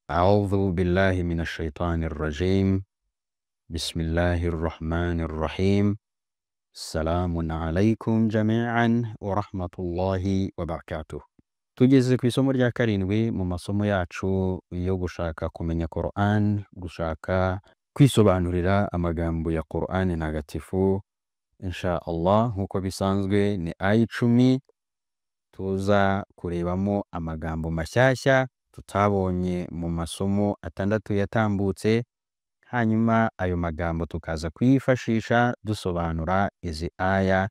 A'udhu billahi minash shaitani rrajim. Bismillahir rahmanir rahim. Salamun alaykum jami'an wa rahmatullahi wa barakatuh. Tugeze ku isomo rya karindwi mu masomo yacu yo gushaka kumenya Quran, gushaka kwisobanurira amagambo ya Quran ntagatifu. Insha Allah, nk'uko bisanzwe ni aya 10 tuza kurebamo amagambo mashyashya tutabonye mu masomo 6 yatambutse, hanyuma ayo magambo tukaza kuyifashisha dusobanura izi aya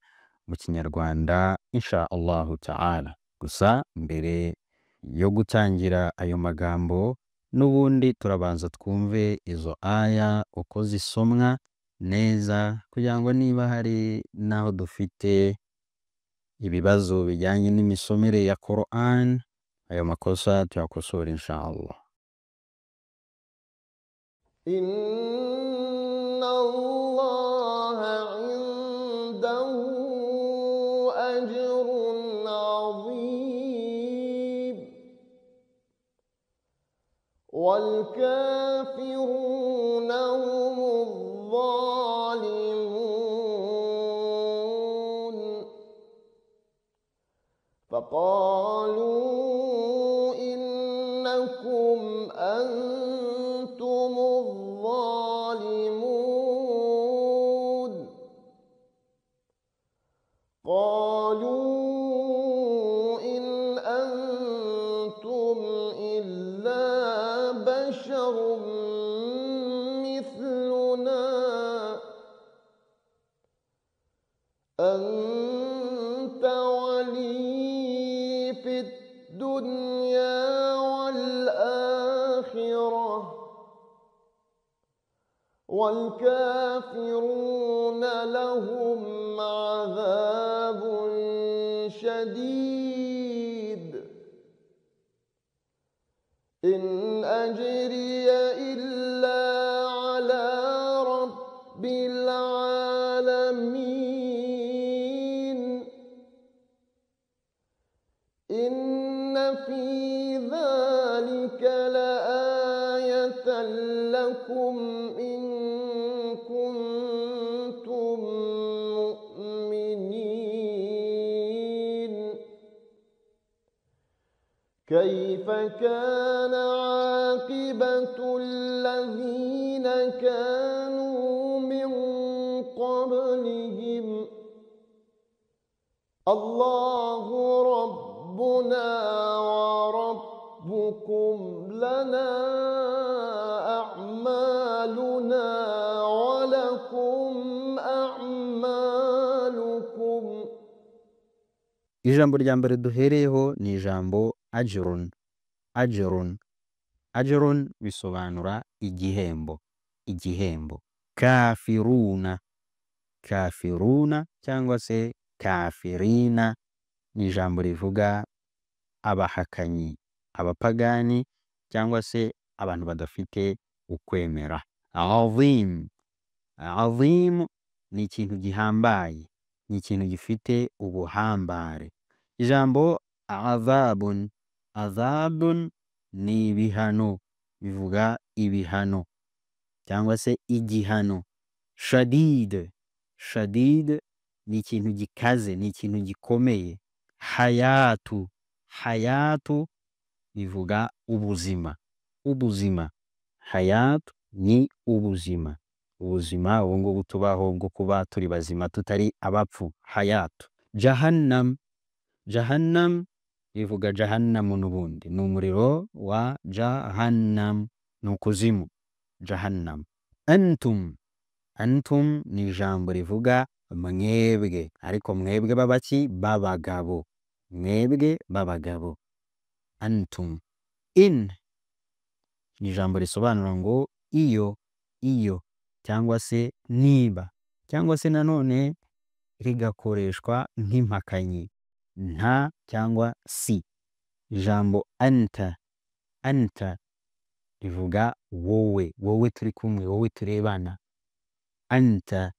mu Kinyarwanda insha Allahu ta'ala. Gusa mbere yo gutangira ayo magambo n'ubundi turabanza twumve izo aya uko zisomwa neza, kugira ngo niba hari naho dufite ibibazo bijyanye n'imisomere ya Quran, ayo makosa tuyakosora insha Allah. Inna Allaha indahu ajrun azim wal kafiruna humuz zalimun. Faqalu innakum antum الظالمون. قالوا إن أنتم إلا بشر مثلنا أنت ولي في الدنيا والآخرة والكافرون لهم عذاب شديد. إن أجري إلا على رب العالمين. إن في ذلك لآية لكم إن كنتم مؤمنين. كيف كان عاقبة الذين كانوا من قبلهم؟ الله ربنا وربكم لنا أعمالنا ولكم أعمالكم. Ijambo rya mbere duhereyeho ni ijambo ajrun. Ajrun, ajrun bisobanura igihembo, igihembo. Kafiruna, kafiruna cyangwa se kafirina ni ijambo rivuga abahakanyi, abapagani cyangwa se abantu badafite ukwemera. Azim, azim ni ikintu gihambaye, ni ikintu gifite ubuhambare. Ijambo azabun, azabun ni ibihano, bivuga ibihano cyangwa se igihano. Shadid, shadid ni ikintu gikaze, ni ikintu gikomeye. Hayatu, hayatu bivuga ubuzima, ubuzima. Hayatu ni ubuzima, ubuzima ubu ngubu tubaho bwo kuba turi bazima tutari abapfu. Hayatu. Jahannam, jahannam bivuga jahannamu n'ubundi ni umuriro wa jahannam, ni ukuzimu, jahannam. Antum, antum ni ijambo rivuga mwebwe, ariko mwebwe babaki? Babagabo, mwebwe babagabo. Antum. In ni ijambo risobanura ngo iyo, iyo cyangwa se niba, cyangwa se nanone rigakoreshwa nk'impakanyi nta cyangwa si. Ijambo anta, anta rivuga wowe, wowe turi kumwe, wowe turebana. Anta,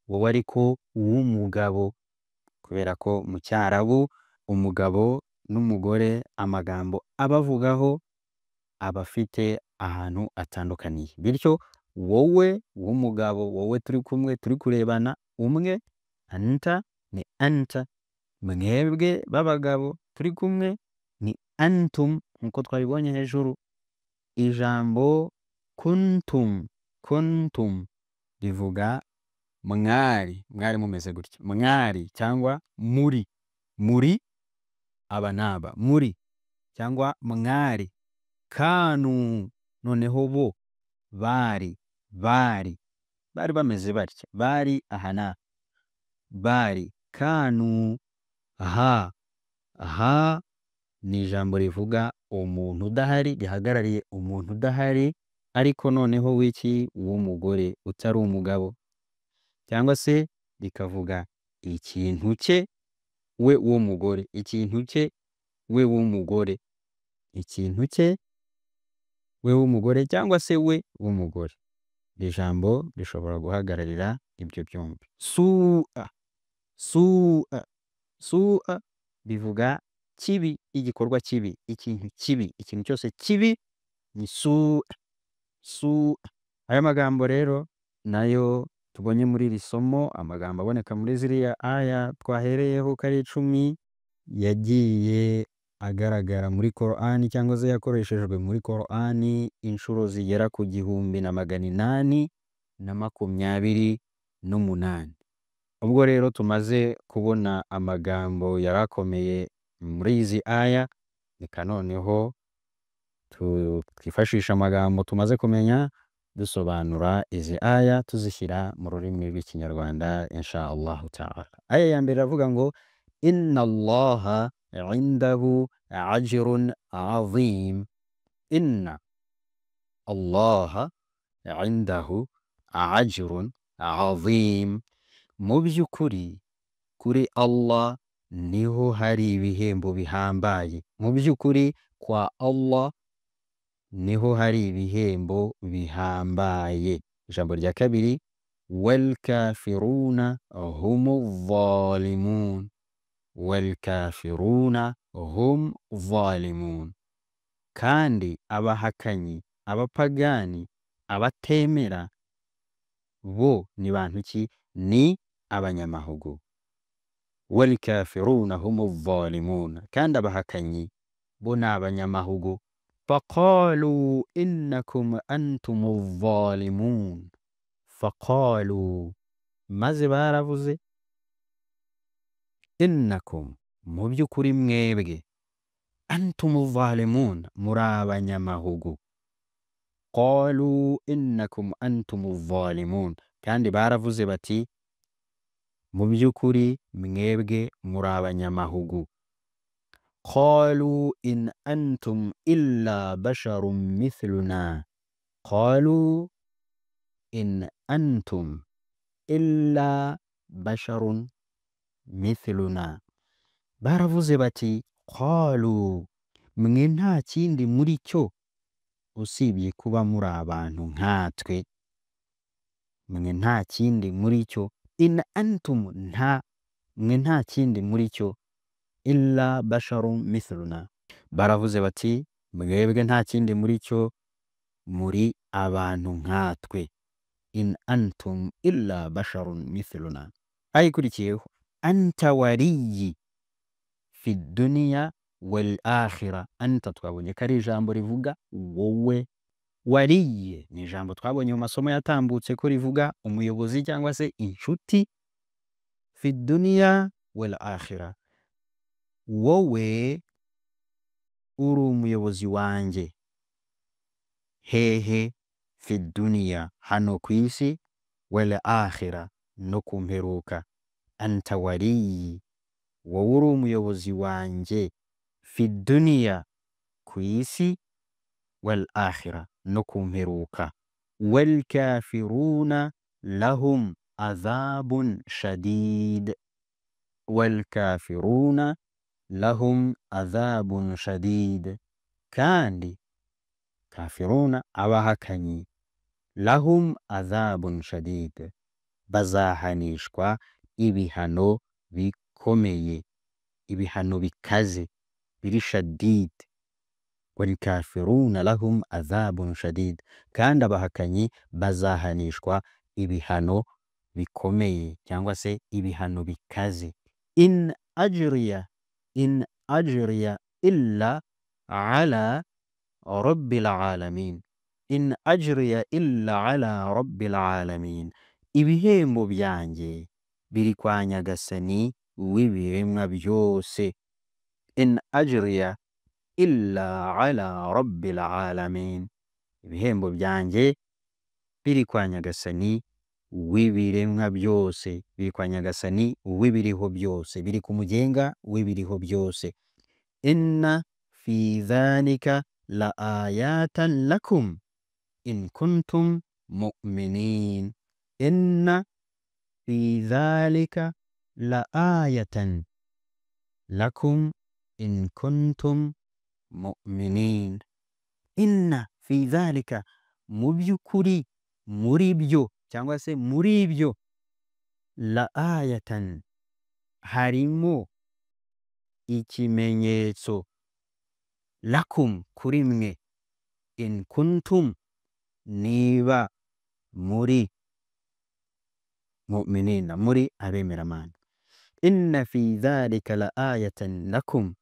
wowe ariko w'umugabo, kubera ko mu Cyarabu umugabo n'umugore amagambo abavugaho aba afite ahantu atandukaniye. Bityo wowe w'umugabo, wowe turi kumwe turi kurebana, umwe anta ni anta, mwebwe b'abagabo turi kumwe ni antum nkuko twabibonye hejuru. Ijambo kuntum, kuntum rivuga mwari, mwari mumeze gutya, mwari cyangwa muri, muri aba n'aba, muri cyangwa mwari. Kanu noneho bo bari, bari bari bameze batya, bari aha n'aha, bari. Kanu ha, ha ni ijambo rivuga umuntu udahari, rihagarariye umuntu udahari ariko noneho w'iki, w'umugore utari umugabo, cyangwa se rikavuga ikintu cye we w'umugore, ikintu cye we w'umugore, ikintu cye we w'umugore cyangwa se we w'umugore. Iri jambo rishobora guhagararira ibyo byombi. Su'a, su'a, su'a bivuga kibi, igikorwa kibi, ikintu kibi, ikintu cyose kibi ni su'a, su'a. Aya magambo rero nayo tubonye muri iri somo, amagambo aboneka muri ziriya aya twahereyeho ko ari 10, yagiye agaragara muri Qur'ani cyangwa se yakoreshejwe muri Qur'ani inshuro zigera ku 1828. Ubwo rero tumaze kubona amagambo yarakomeye muri izi aya, reka noneho twifashisha amagambo tumaze kumenya dusobanura izi aya tuzishyira mu rurimi rw'Ikinyarwanda insha Allahu ta'ala. Aya ya mbere iravuga ngo inna Allaha indahu ajrun azim. Inna Allaha indahu ajrun azim. Mu by'ukuri kuri Allah niho hari ibihembo bihambaye. Mu by'ukuri kwa Allah niho hari ibihembo bihambaye. Ijambo rya kabiri wal kafiruna humu zalimun. Wal kafiruna hum zalimun. Kandi abahakanyi, abapagani, abatemera bo ni bantu ki? Ni abanyamahugu. Wal kafiruna humu zalimun. Kandi abahakanyi bo ni abanyamahugu. Faqalu innakum antumu zalimun. Faqalu, maze baravuze, innakum, mu by'ukuri mwebwe, antumu zalimun, muri abanyamahugu. Qalu innakum antumu zalimun. Kandi baravuze bati mu by'ukuri mwebwe muri abanyamahugu. Qalu in antum illa basharun mithluna. Qalu in antum illa basharun mithluna. Baravuze bati qalu, mwe nta kindi muri cyo usibye kuba muri abantu nkatwe. Mwe nta kindi muri cyo, in antum, nta, mwe nta kindi muri cyo, illa basharun mithluna. Baravuze bati mwebwe nta kindi muri cyo, muri abantu nkatwe. In antum illa basharun mithluna. Ayikurikiyeho anta waliyi fi dunya wal akhirah. Anta twabonye ko ari ijambo rivuga wowe. Waliyi ni ijambo twabonye mu masomo yatambutse ko rivuga umuyobozi cyangwa se inshuti. Fi dunya wal akhirah, wowe uri umuyobozi wanjye. Hehe? Fi dunya, hano ku isi, wal akhirah, no ku mperuka. Anta waliyi, wowe uri umuyobozi wanjye. Fi dunya, ku isi, wal akhirah, no ku mperuka. Wal kafiruna lahum adhabun shadid. Wal kafiruna lahum adhabun shadid. Kandi kafiruna, abahakanyi, lahum adhabun shadid, bazahanishwa ibihano bikomeye, ibihano bikaze biri shadid. Walkafiruna lahum adhabun shadid, kandi abahakanyi bazahanishwa ibihano bikomeye cyangwa se ibihano bikaze. In ajriya, in ajriya illa ala rabbil alamin, in ajriya illa ala rabbil alamin, ibihembo byanjye biri kwa Nyagasani w'ibiremwa byose. In ajriya illa ala rabbil alamin, ibihembo byanjye biri kwa Nyagasani w'ibiremwa byose, biri kwa Nyagasani w'ibiriho byose, biri ku mugenga w'ibiriho byose. Inna fi dhalika la ayatan lakum in kuntum mu'minin, inna fi dhalika la ayatan lakum in kuntum mu'minin. Inna fi dhalika, mu by'ukuri muri byo cyangwa se muri ibyo, la ayatan, harimo ikimenyetso, lakum, kuri mwe, in kuntum, niba muri, mu'minina, muri abemeramana. Inna fi dhalika la ayatan lakum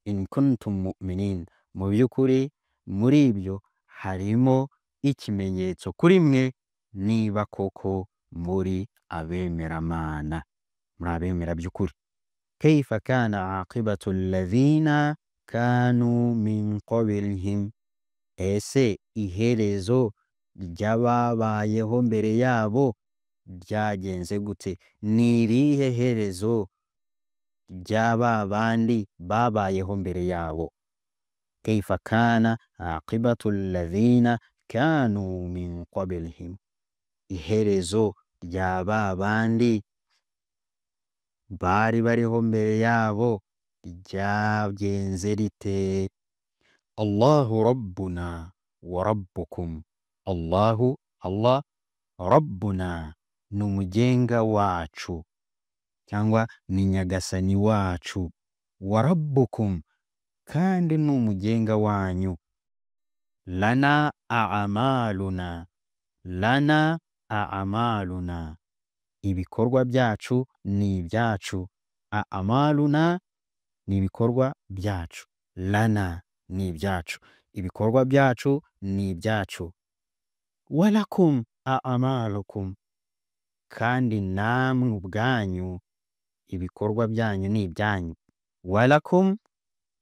in kuntum mu'minin, mu by'ukuri muri ibyo harimo ikimenyetso kuri mwe niba koko muri abemeramana, muri abemera by'ukuri. Kaifa kana aqibatu alladhina kanu min qablihim, ese iherezo ry'ababayeho mbere yabo ryagenze gute? Ni irihe herezo ry'aba bandi babayeho mbere yabo? Kaifa kana aqibatu alladhina kanu min qablihim, iherezo rya ba bandi bari bariho mbere yabo ryagenze rite? Allahu rabbuna wa rabbukum, Allahu, Allah, rabbuna ni umugenga wacu cyangwa ni Nyagasani wacu, wa rabbukum kandi ni umugenga wanyu. Lana a'maluna, lana a'maluna, ibikorwa byacu ni ibyacu, a'maluna ni ibikorwa byacu, lana ni ibyacu, ibikorwa byacu ni ibyacu. Walakum a'malukum, kandi namwe ubwanyu ibikorwa byanyu ni ibyanyu. Walakum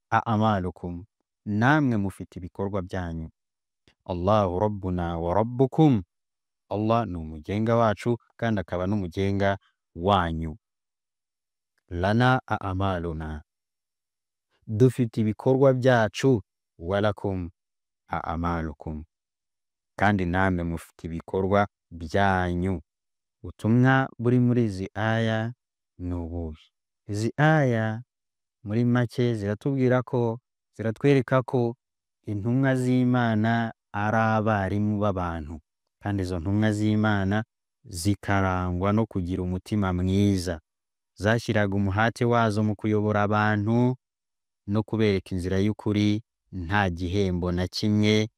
a'malukum, namwe mufite ibikorwa byanyu. Allahu rabbuna wa rabbukum, Allah ni umugenga wacu kandi akaba n'umugenga wanyu. Lana a'maluna, dufite ibikorwa byacu, walakum a'malukum, kandi namwe mufite ibikorwa byanyu. Ubutumwa buri muri izi aya ni ubuhe? Izi aya muri make ziratubwira ko, ziratwereka ko intumwa z'Imana ari abarimu b'abantu, kandi izo ntumwa z'Imana zikarangwa no kugira umutima mwiza. Zashyiraga umuhate wazo mu kuyobora abantu no kubereka inzira y'ukuri, nta gihembo na kimwe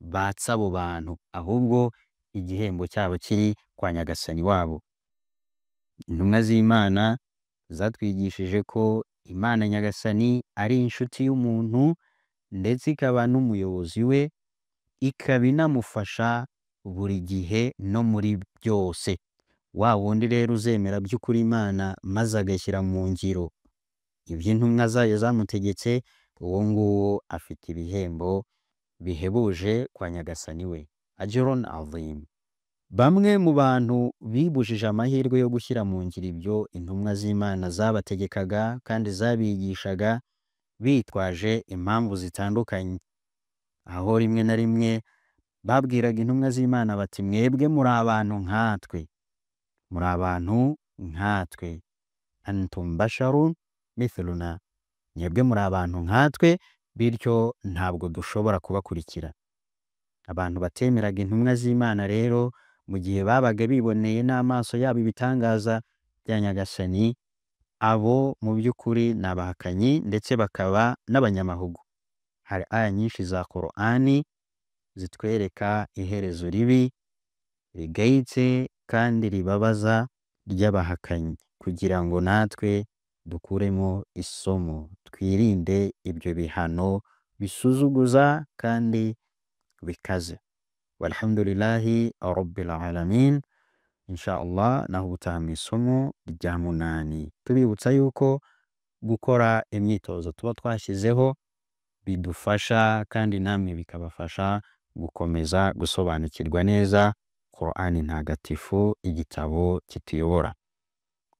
batsa abo bantu, ahubwo igihembo cyabo kiri kwa Nyagasani wabo. Intumwa z'Imana zatwigishije ko Imana Nyagasani ari inshuti y'umuntu ndetse ikaba n'umuyobozi we, ikaba inamufasha buri gihe no muri byose. Wa wundi rero uzemera by'ukuri Imana maze agashyira mu ngiro ibyo intumwa zayo zamutegetse, uwo nguwo afite ibihembo bihebuje kwa Nyagasani we, ajrun azim. Bamwe mu bantu bibujije amahirwe yo gushyira mu ngiro ibyo intumwa z'Imana zabategekaga kandi zabigishaga, bitwaje impamvu zitandukanye, aho rimwe na rimwe babwiraga intumwa z'Imana bati mwebwe muri abantu nkatwe, muri abantu nkatwe, antum basharun mithluna, mwebwe muri abantu nkatwe, bityo ntabwo dushobora kubakurikira. Abantu batemeraga intumwa z'Imana rero mu gihe babaga biboneye n'amaso yabo ibitangaza bya Nyagasani, abo mu by'ukuri ni abahakanyi ndetse bakaba n'abanyamahugu. Hari aya nyinshi za Qur'ani zitwereka iherezo ribi rigayitse kandi ribabaza ry'abahakanyi, kugira ngo natwe dukuremo isomo, twirinde ibyo bihano bisuzuguza kandi bikaze. Walhamdulillahi rabbil alamin. Insha Allah naho ubutaha mu isomo rya 8. Tubibutsa yuko gukora imyitozo tuba twashyizeho bidufasha kandi namwe bikabafasha gukomeza gusobanukirwa neza Qur'ani ntagatifu, igitabo kituyobora.